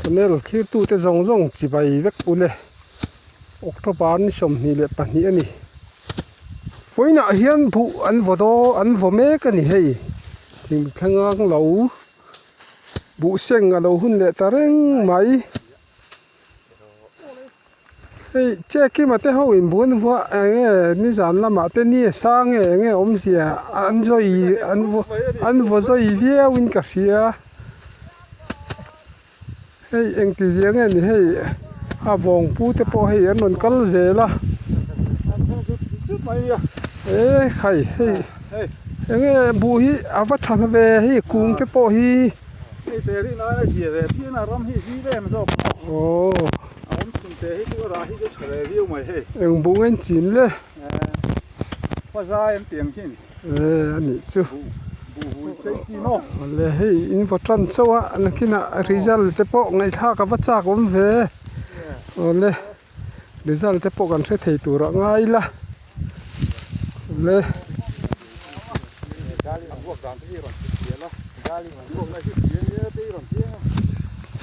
Channel thlirtute zawng zawng chibai vek ule October ni 22 a ni. Vawiinah hian buh an vaw daw an vaw mek a ni hei thingthleng ang lo buh seng a lo hun leh ta reng mai. Hei Chekima te ho in bun vuah eng nge nizan lamah te ni a sang nge eng nge awmzia an zawi an vaw an vaw zawi viau in ka hria hei engti zia nge ni hei a vawng pu te pawh hei an rawn kal zel a e khai hei eng nge buh hi a va tha ve hei kung te pawh hi. Hei te rih lai a zia ve phian a ram hi zi em zawk aw. A awm chhun te hi chu a rah hi chu tha ve viau mai hei. Eng buh nge in chin le? Khaw zai an piang hi ni. E a nih chu. Buh buh hui sei chi maw? Awle hei in vaw tan chauh a nakinah result te pawh ngaihthlak a va chak awm ve. Awle result te pawh kan hre thei tur ah ngai ila. Awle.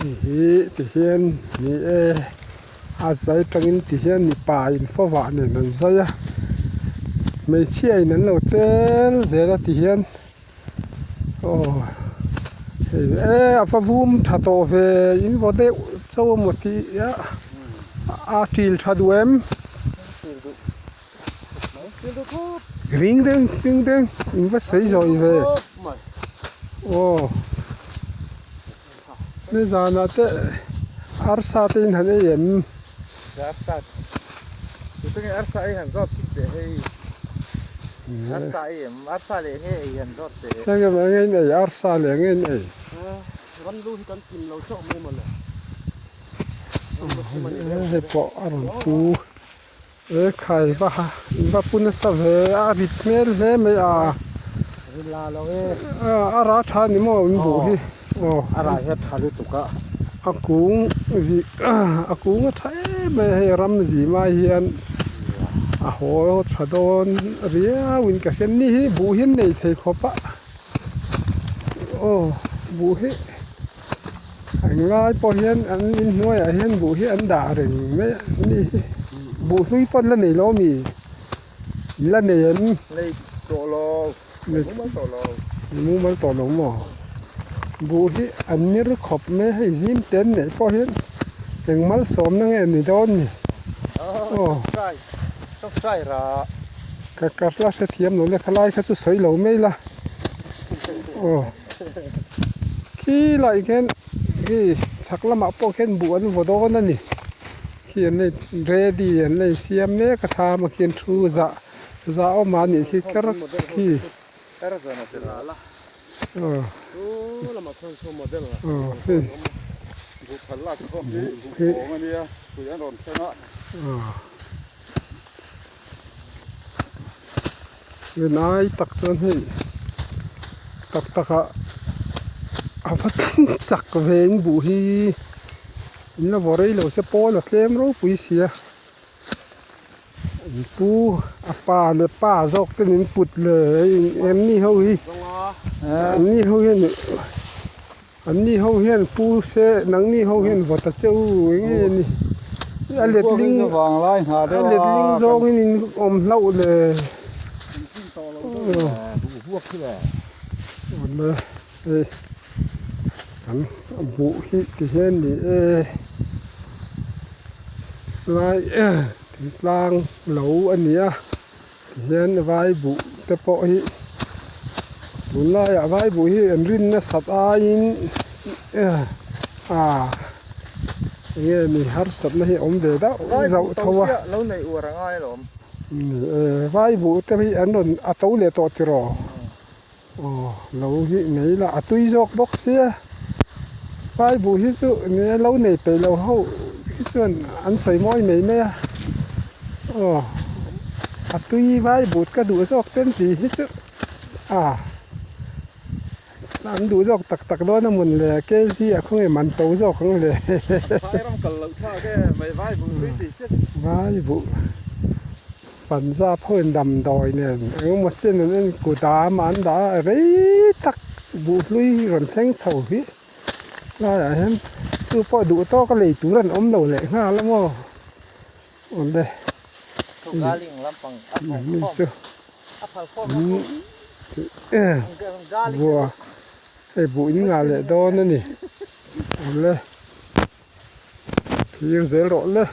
Hei hi ti hian ni e a zai tangin ti hian mipa in fawvah nen an zai a hmeichhia in an lo tel zel a ti hian aw hei e a va vum tha tawh ve in vaw deuh chauh emaw tih a a til tha duh em. Ring deng ding deng in va sawi zawi ve aw nizanah te arsa te in han ei em eng eng in ei arsa leh eng in ei hei pawh a rawn pu. E khai va ha in va pu nasa ve a rit hmel hle mai a a ra tha ni maw in buh hi aw a ra hi a tha lutuk a a kung zi a kung a tha em mai a hei ram zi mai hian a haw tha dawn riau in ka hria ni hi buh hi an nei thei khawp a aw buh hi. Englai pawh hian an inhnuaiah hian buh hi an dah reng mai a ni hi buh hlui pawn la nei lo ami la nei em nei tawh lo nei mumal tawh lo nei mumal tawh lo maw buh hi an mir khawp mai a hei zim te an neih pawh hian eng malsawmna nge ni dawn ni aw ka ka la hrethiam lo le khalai kha chu sawi lo mai la aw. Khi lai khian khi chhak lamah pawh khian buh an vaw dawn a ni khi an nei ready an nei siam mek a thlam a khian thu zah zah awm a nih khi ker khi aw aw hei khi aw Rinai tak chuan hei tak tak ah a va chak ve in buh hi in la vaw rei lo se pawl a tlem ropui sia an pu a pa leh pa zawk ten in put leh hei an ni ho hi an ni ho hian an ni ho hian pu se nangni ho hian vaw ta che u eng nge ni a letling a letling zawngin in awm hlauh le awle hei kan buh hi ti hian ni e lai thingtlang lo a ni a. Tihian vai buh te pawh hi tunlaiah vai buh hi an rin nasat aiin ah enge ni harsatna hi a awm ve deuh zauh tho a vai buh te hi an rawn a to leh tawh tiraw aw lo hi nei la a tui zawk bawk sia vai buh hi chu lo nei peih lo ho hi chuan an sawi mawi mai mai a aw a tui vai but ka duh zawk ten tih hi chu a an duh zawk tak tak dawn a mawn le kg ah khawnge man to zawk ang le vai buh. Punjab ho in damdawi nen engemaw chen an en kut a ama an dah a rei tak buh hlui rawn thleng chho hi laiah hian. Chu pawh duh tawk a lei tur an awm lo leh nghal a maw? Awle. Mi chu bua hei buh in ngah leh dawn a ni. Awle. Thlir zel rawh le.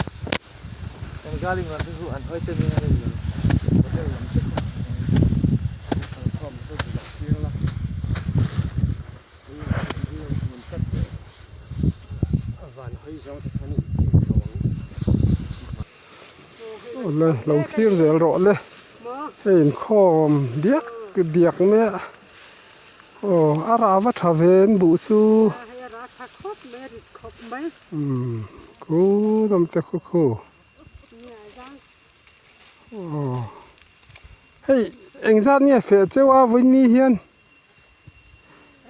Awle lo thlir zel rawh le hei inkhawm diak diak mai a aw a rah va tha ve an buh chu umm khu dawm te khu khu aw hei engzat nge feh cheu a vawiin hian.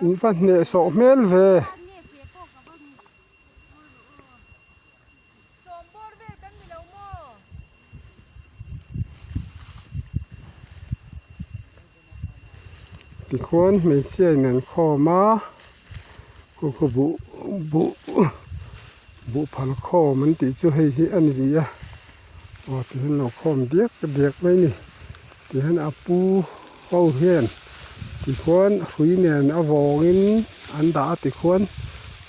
In va hnehsawh hmel ve. Tikhuan hmeichhia in an khawm a khu khu buh buh buh phal khawm an tih chu hei hi a ni a aw tihian lo khawm diak diak mai a ni tihian a pu ho hian tikhuan hrui nen a vawngin an dah a tikhuan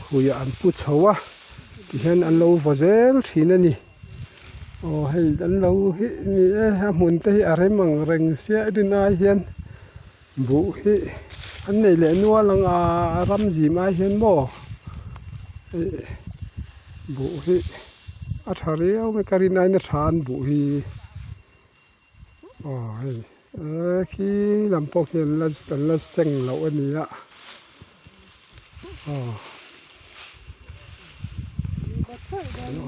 hruiah an pu chho a tihian an lo vaw zel thin a ni aw hei an lo hi ni e a hmun te hi a rem ang reng sia rin ai hian buh hi an nei leh nual ang a ram zim ai hian maw ih buh hi a tha riau mai ka rin aiin a tha an buh hi. Aw hei eh khi lam pawh khi an la an la seng loh a ni a aw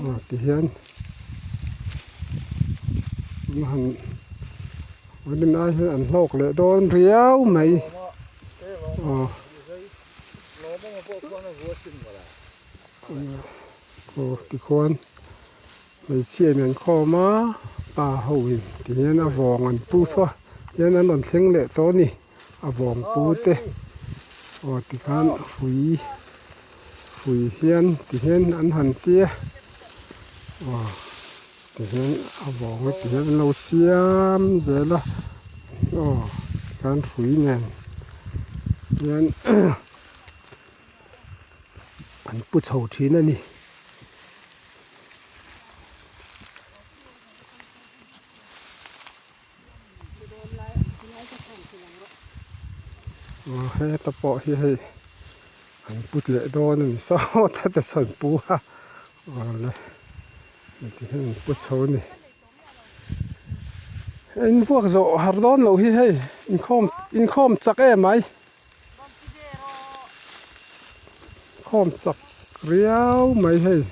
aw tihian an han vawiin ai hian an hlawk leh dawn riau mai aw. Aw tikhuan hmeichhia in an khawm a pa ho in ti hian a vawng an pu fo a tihian an rawn thleng leh tawh a ni a vawng pu te aw tikhan hrui hrui hian ti hian an han tia aw tihian a vawng a tihian an lo siam zel a aw tikhan hrui nen hian. An pu chho thin a ni. Aw heta pawh hi hei an put leh dawn a ni sawt a te sawn pu a awle heti hian an pu chho a ni. Invuak zawh har dawn loh hi hei inkhawm inkhawm chak em mai. Khawm chak riau mai hei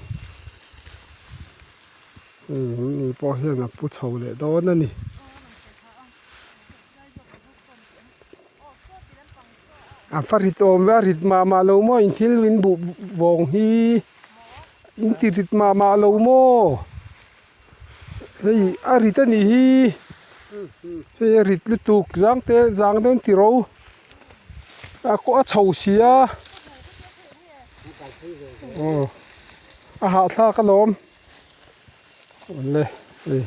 hei ni pawh hian a pu chho leh dawn a ni. A va rit awm ve a rit mah mah lo maw in thil in buh vawng hi in ti rit mah mah lo maw hei a rit a nih hi hei a rit lutuk zang te zang dawn ti ro a kawh a chho si a aw a hahthlak alawm awle hei.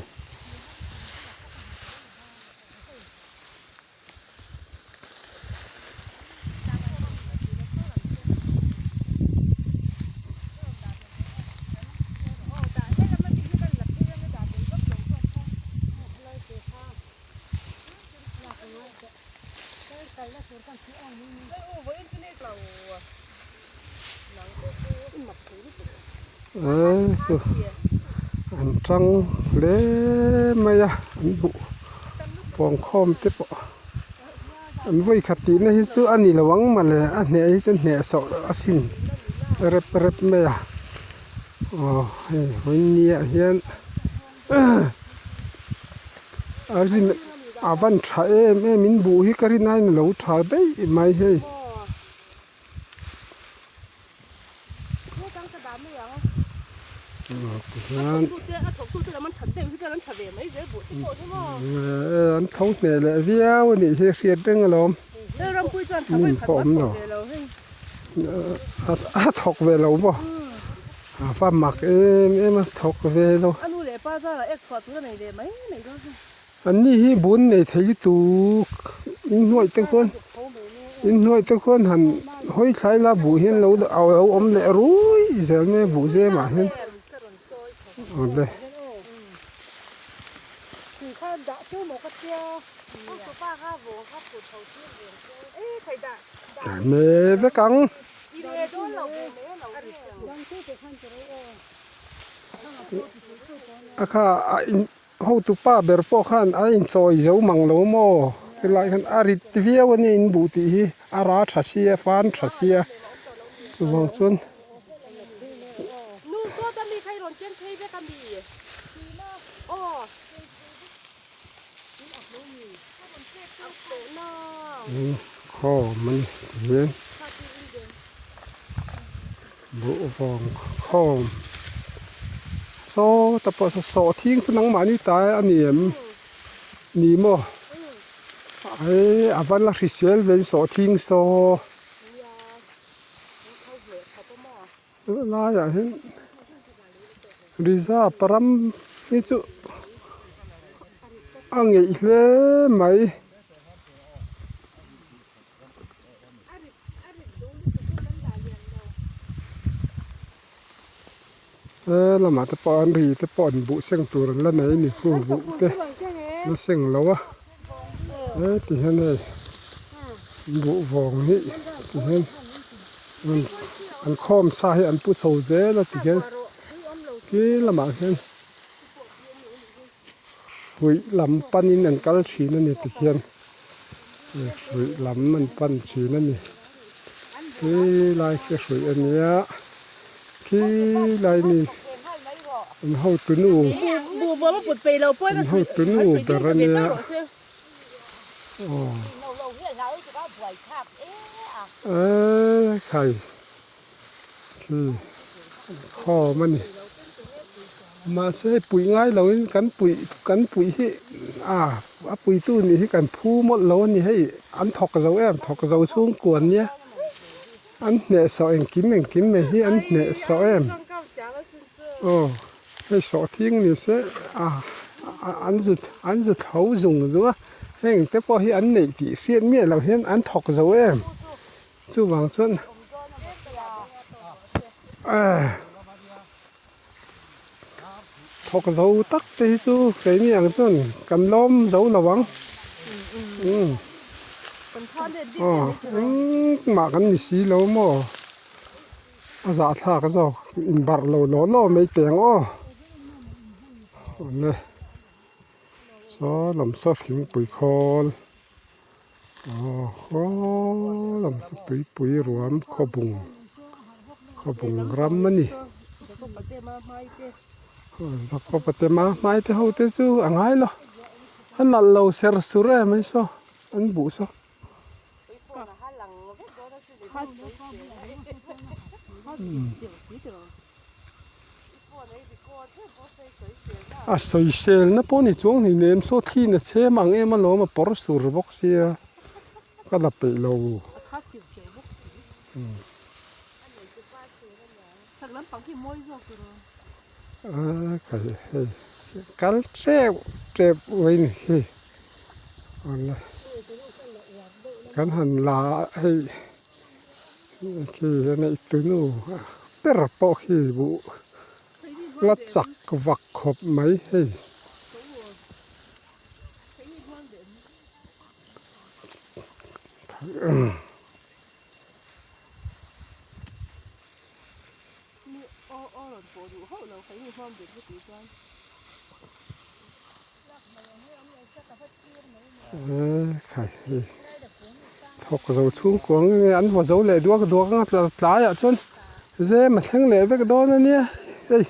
An tang hle mai a an buh vawngkhawm te pawh an vawi khat tihna hi chu a ni lo ang mawle a hneh hi chu hneh sawh asin rep rep mai a aw hei vawiin ah hian a rin a van tha em em in buh hi ka rin aiin a lo tha daih mai hei. An tho hneh leh viau a nih hi a hriat reng alawm hnim pawh a awm lo a thawk ve lo maw. A va mak em em a thawk ve lo. A nu leh pa zarah ek chhuah tur a nei leh mai mai dawn hei. An ni hi bun nei thei lutuk inhnuai te khuan inhnuai te khuan han hawi thlai la buh hian lo a lo awm leh rui zel mai a buh zemah hian awle. Me vek ang. A kha a in hotu pa ber pawh khan a inchawi zo mang lo maw helai hian a rit viau a nia in buh tih hi a ra tha sia fan tha sia chuvang chuan. Khawm a ni tihian buh vawng khawm saw ta pawh saw sawhthing chu nangmahni ta a ni em ni maw ai a va la hrisel ve in sawhthing saw Helaiah hian reserve ram hi chu a ngeih hle mai. He lamah te pawh an ri te pawh an buh seng tur an la nei a ni khu buh te la seng lo a he ti hian hei buh vawng hi ti hian an khawm sa hi an pu chho zel a ti hian khi lamah khian hruih lam panin an kal thin a ni ti khian hruih lam an pan thin a ni khi lai khi hruih a nia khi lai mi an hotu nu an hotu nu ber a nia aw eee khai. Khi khawm a ni mahse puih ngai lo in kan puih kan puih hi ah a puitu nih hi kan phu mawlh lo a ni hei an thawk zo em thawk zo chhungkua nia an hnehsawh engkim engkim mai hi an hnehsawh em aw hei sawhthing ni se ah an zut an zut ho zung zung a heng te pawh hi an neih tih hriat miah loh hian an thawk zo em. Chuvang chuan thawk zo tak te hi chu keini ang chuan kan lawm zo lo ang aw engmah kan ni si lo maw a zahthlak zawk inbarh lo law law mai teh ang aw awle saw lam saw thingpui khawl. Aw khaw lam chu tuipui ruam khawbung khawbung ram a ni Jacob a te ma hmai te ho te chu a ngai lo a nalh lo ser sur em mai saw an buh saw. A sawisel na pawh ni chuang hni nem saw thli na chhem ang em alawm a pawr sur bawk sia ka la peih lo. A kal hei kal teuh teuh mai ni hi awle kan han la hei khi a neih tunu ber pawh khi buh la chak vak khawp mai hei. Thawk zo chhungkua nge nge an vaw zo leh duak duak ang a tlaiah chuan zem a thleng leh vek dawn a nia hei.